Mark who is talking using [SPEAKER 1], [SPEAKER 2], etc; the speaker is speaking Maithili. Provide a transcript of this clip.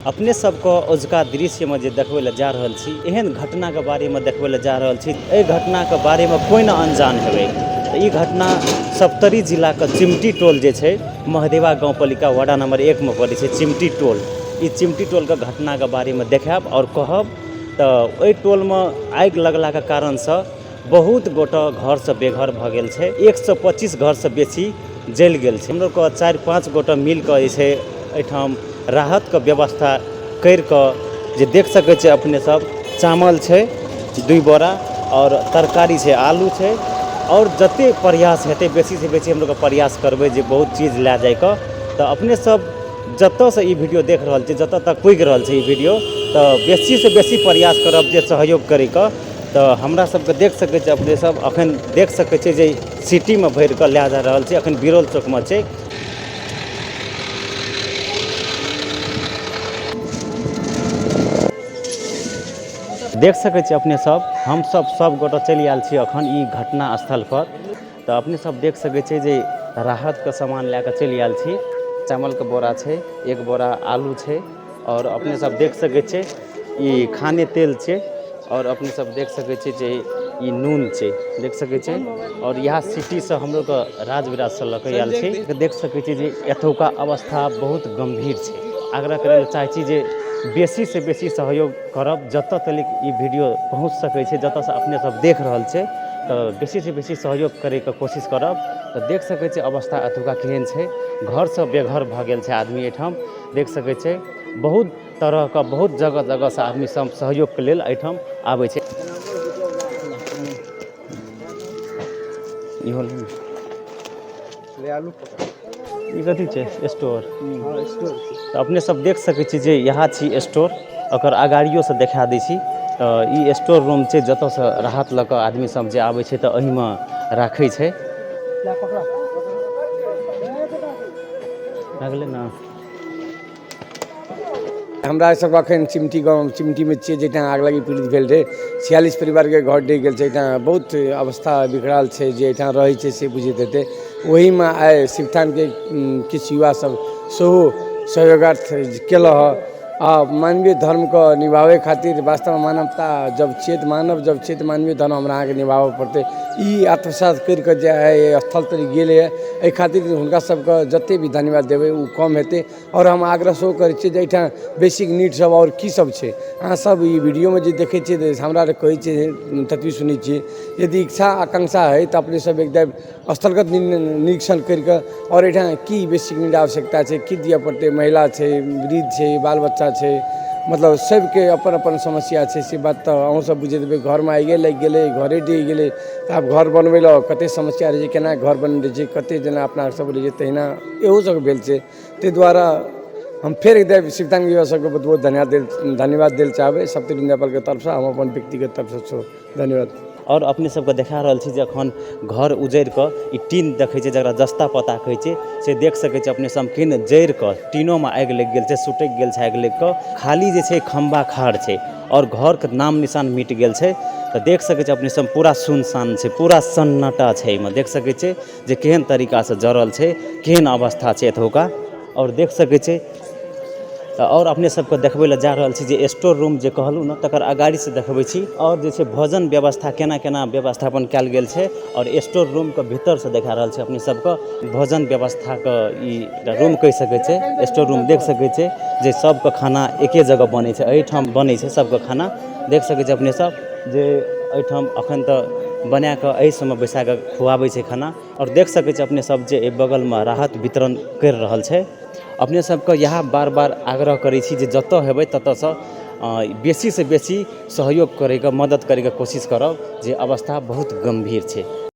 [SPEAKER 1] अपने सबके अजुका दृश्यमे जे देखबै लए जा रहल छी, एहन घटनाके बारेमे देखबै लए जा रहल छी। एहि घटनाके बारेमे कोइ ने अनजान हेबै। तऽ ई घटना सप्तरी जिलाके चिमटी टोल जे छै, महदेवा गाउँपालिका वार्ड नंबर 1 मे पड़ै छै चिमटी टोल। ई चिमटी टोलके घटनाके बारेमे देखायब आओर कहब। तऽ ओहि टोलमे आगि लगलाके कारणसँ बहुत गोटा घरसँ बेघर भऽ गेल छै। 125 घरसँ बेसी जलि गेल छै। हमरो 4-5 गोटा मिलकऽ जे छै एहिठाम राहतके व्यवस्था करिकऽ जे देख सकै छियै अपने सब, चावल छै 2 बोरा आओर तरकारी छै, आलू छै, आओर जते प्रयास हेतै बेसीसँ बेसी हम लोग प्रयास करबै जे बहुत चीज लए जाइके। तऽ अपने सब जतऽसँ ई वीडियो देख रहल छी, जतऽ तक पुगि रहल छै ई वीडियो, तऽ बेसीसँ बेसी प्रयास करब जे सहयोग करैके। तऽ हमरा सबके देख सकै छी अपने सब, अखन देख सकै छियै जे सिटीमे भरि कऽ लए जा रहल छै। अखन बिरौल चौकमे छै। देख सकै छी अपने सब, हम सब सब गोटा चलि आयल छी अखन ई घटना स्थल पर। तऽ अपने सब देख सकै छियै जे राहतके सामान लए कऽ चलि आयल छी। चावलके बोरा छै, 1 बोरा आलू छै, आओर अपने सब देख सकै छियै ई खाने तेल छै, आओर अपने सब देख सकै छियै जे ई नून छै, देख सकै छियै। आओर इएह सिटीसँ हमलोग राजविराजसँ लऽ कऽ आयल छी। देख सकै छियै जे एतुका अवस्था बहुत गम्भीर छै। आग्रह करै लए चाहै छी जे बेसीसँ बेसी सहयोग करब। जतऽ तक ई वीडियो पहुँच सकै छै, जतऽसँ अपने सब देख रहल छै, तऽ बेसीसँ बेसी सहयोग करैके कोशिश करब। तऽ देख सकै छियै अवस्था एतुका केहन छै। घरसँ बेघर भऽ गेल छै आदमी एहिठाम। देख सकै छै बहुत तरहके, बहुत जगह जगहसँ आदमी सब सहयोगके लेल एहिठाम आबै छै। इहो ई कथी छै? स्टोर। तऽ अपने सब देख सकै छी जे इएह छी स्टोर। ओकर अगाड़ियोसँ देखा दै छी। तऽ ई स्टोर रूम छै, जतऽसँ राहत लऽ कऽ आदमी सब जे आबै छै तऽ एहिमे राखै छै। भए गेलै ने।
[SPEAKER 2] हमरा सबके अखन चिमटी गाँव चिमटीमे छियै, जाहिठाम आग लगी पीड़ित भेल रहै। 46 परिवारके घर डहि गेल छै। एहिठाम बहुत अवस्था विकराल छै। जे एहिठाम रहै छै से बुझैत हेतै। ओहीमे आइ शिवथानके किछु युवा सब सेहो सहयोगार्थ केलक हँ। आ मानवीय धर्मके निभाबै खातिर वास्तवमे मानवता जब छियै तऽ मानव जब छियै तऽ मानवीय धर्म हमरा अहाँके निभाबऽ पड़तै। ई आत्मसात करिकऽ जे आइ एहि स्थल तक गेलैए, एहि खातिर हुनका सबके जतेक भी धन्यवाद देबै ओ कम हेतै। आओर हम आग्रह सेहो करै छियै जे एहिठाम बेसिक नीड सब आओर की सब छै, अहाँ सब ई वीडियोमे जे देखै छियै तऽ हमरा आर कहै छियै, ततबी सुनै छियै। यदि इच्छा आकांक्षा हइ तऽ अपने सब एकदम स्थलगत निरीक्षण करिकऽ आओर एहिठाम की बेसिक नीड आवश्यकता छै, की दिअ पड़तै। महिला छै, वृद्ध छै, बाल बच्चा छै, मतलब सबके अपन अपन समस्या छै। से बात तऽ अहूँ सब बुझैत हेबै। घरमे आगिए लागि गेलै, घरे डहि गेलै, तऽ आब घर बनबै लए कतेक समस्या रहै छै, केना घर बनबै छै, कतेक जेना अपना सब रहै छै, तहिना इहो सबके भेल छै। ताहि दुआरे हम फेर एक शिवदान युवा सबके बहुत बहुत धन्यवाद दै लए चाहबै सप्तरी नेपालके तरफसँ, हम अपन व्यक्तिगत तरफसँ सेहो धन्यवाद।
[SPEAKER 1] आओर अपने सबके देखा रहल छी जे अखन घर उजड़ि कऽ ई टीन देखै छै, जकरा जस्ता पता कहै छै, से देख सकै छै अपने सब। केहन जड़ि कऽ टीनोमे आगि लागि गेल छै, सुटकि गेल छै आगि लागि कऽ। खाली जे छै खम्भा खाड़ छै आओर घरके नाम निशान मिट गेल छै। तऽ देख सकै छै अपने सब, पूरा सुनसान छै, पूरा सन्नाटा छै एहिमे। देख सकै छै जे केहन तरीकासँ जड़ल छै, केहन अवस्था छै एतुका। आओर देख सकै छै। तऽ आओर अपने सबके देखबै लए जा रहल छी जे स्टोर रूम जे कहलहुँ ने, तकर अगाड़ीसँ देखबै छी। आओर जे छै भोजन व्यवस्था केना केना व्यवस्थापन कयल गेल छै, आओर स्टोर रूमके भीतरसँ देखा रहल छै अपने सबके। भोजन व्यवस्थाके ई रूम कहि सकै छै, स्टोर रूम। देख सकै छै जे सबके खाना एके जगह बनै छै, एहिठाम बनै छै सबके खाना। देख सकै छै अपने सब जे एहिठाम अखन तऽ बनाकऽ एहि सबमे बैसाकऽ खुआबै छै खाना। आओर देख सकै छै अपने सब जे एहि बगलमे राहत वितरण करि रहल छै। अपने सबके इएह बार बार आग्रह करै छी जे जतऽ हेबै ततऽसँ बेसीसँ बेसी सहयोग करैके, मदद करैके कोशिश करब जे अवस्था बहुत गम्भीर छै।